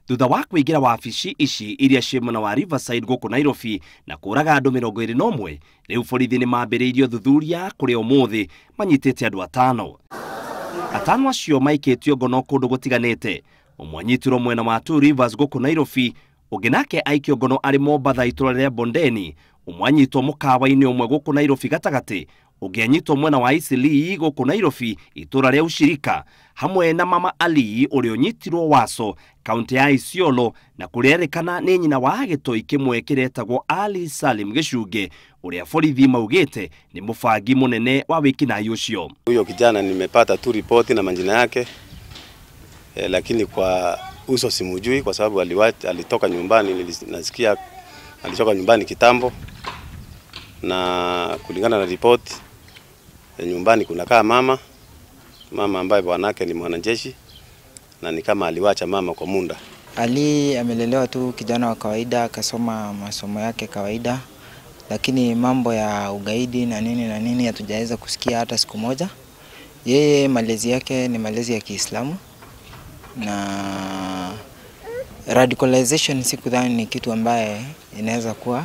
Thutha wa kũingĩra wabici ici iria ciĩ mwena wa Riverside gũkũ Nairobi na kũraga andũ 21, rĩu borithi nĩ mambĩrĩirie ũthuthuria kũrĩa ũmũthĩ manyitĩte andũ atano. Atano acio maikĩtio ngono kũndũ gũtiganĩte. Ũmwe anyitirwo mwena wa Two Rivers gũkũ Nairobi, ũngĩ nake aikio ngono arĩ Mombatha itũra rĩa Bondeni, ũmwe anyitwo mũkawa-inĩ ũmwe gũkũ Nairobi gatagatĩ, ũngĩ anyitwo mwena wa Eastleigh gũkũ Nairobi itũra rĩa Ushirika, hamwe na Mama Ali ũrĩa ũnyitirwo Waso kaunti ya Isiolo na kũrerĩkana nĩ nyina wa gĩtoi kĩmwe kĩretagwo Ali Salim Gĩcunge, ũrĩa borithi maugĩte nĩ mũbangi mũnene wa wĩkinaĩ ũcio. Huyo kijana nimepata tu ripoti na majina yake, lakini kwa uso simujui kwa sababu alitoka nyumbani, nasikia alitoka nyumbani kitambo, na kulingana na ripoti nyumbani kunakaa mama ambaye bwanake ni mwanajeshi na ni kama aliwacha mama kwa muda. Ali amelelewa tu kijana wa kawaida, akasoma masomo yake kawaida, lakini mambo ya ugaidi na nini na nini hatujaweza kusikia hata siku moja. Yeye malezi yake ni malezi ya Kiislamu, na radicalization sikudhani ni kitu ambaye inaweza kuwa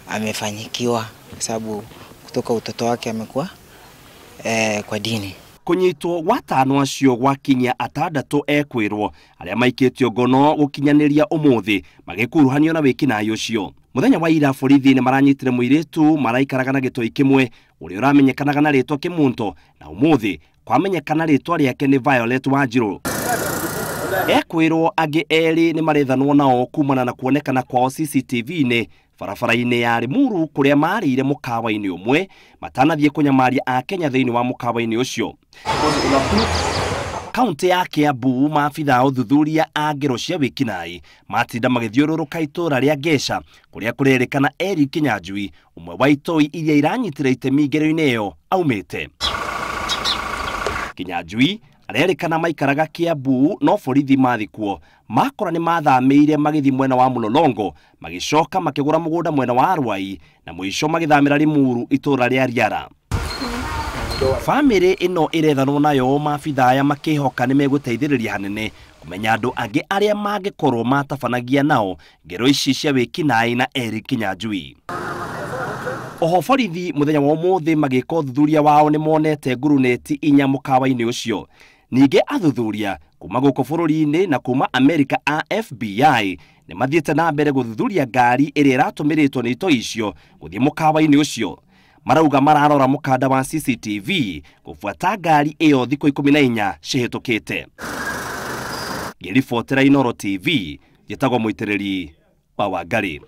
amefanyikiwa, kwa sababu kutoka utoto wake amekuwa kwa dini. Kunyitwo watano acio gwakinyia atandatũ ekwĩrwo arĩa maikĩtio ngono gũkinyanĩria ũmũthĩ magĩkuruhanio na wĩkinaĩ ũcio. Mũthenya wa ira borithi nĩ maranyitire mũirĩtu maraikaraga na gĩtoi kĩmwe ũrĩa ũramenyekanaga na rĩtwa Kĩmunto, na ũmũthĩ kwamenyekana rĩtwa rĩake nĩ Violet Wanjiru. Ekwĩrwo angĩ erĩ nĩ marethanwo nao kumana na kuonekana kwao CCTV-inĩ barabara-inĩ ya Limuru kũrĩa marĩire mũkawa-inĩ ũmwe matanathiĩ kũnyamaria Akenya thĩinĩ wa mũkawa-inĩ ũcio. Kaunti ya Kiambu maabitha a ũthuthuria a ngero cia wĩkinaĩ matinda magĩthiũrũrũka itũra rĩa Ngeca kũrĩa kũrerĩkana Eric Kinyanjui ũmwe wa itoi iria iranyitire itemi ngero-inĩ ĩyo aumĩte. Kinyanjui arerĩkana maikaraga Kiambu no borithi mathikuo makora nĩ mathamĩire magĩthiĩ mwena wa Mlolongo, magĩcoka makĩgũra mũgũnda mwena wa Ruai na mũico magĩthamĩra Limuru itũra rĩa Riara. Famĩlĩ ĩno ĩrethanwo nayo maabitha aya makĩhoka nĩ megũteithĩrĩria hanene kũmenya andũ angĩ arĩa mangĩkorwo matabanagia nao ngero ici cia wĩkinaĩ na Eric Kinyanjui. Oho borithi mũthenya wa ũmũthĩ magĩka ũthuthuria wao nĩ monete nguruneti inya mũkawa-inĩ ũcio. Ningĩ athuthuria kuma gũkũ bũrũri-inĩ na kuma Amerika a FBI nĩ mathiĩte na mbere gũthuthuria ngari ĩrĩa ĩratũmĩrĩtwo nĩ itoi icio gũthiĩ mũkawa-inĩ ũcio. Marauga mararora mũkanda wa CCTV gũbuata ngari ĩyo thikũ 14 cihĩtũkĩte. Ngĩribotera Inooro TV, njĩtagwo Mũitĩrĩri wa Wangari.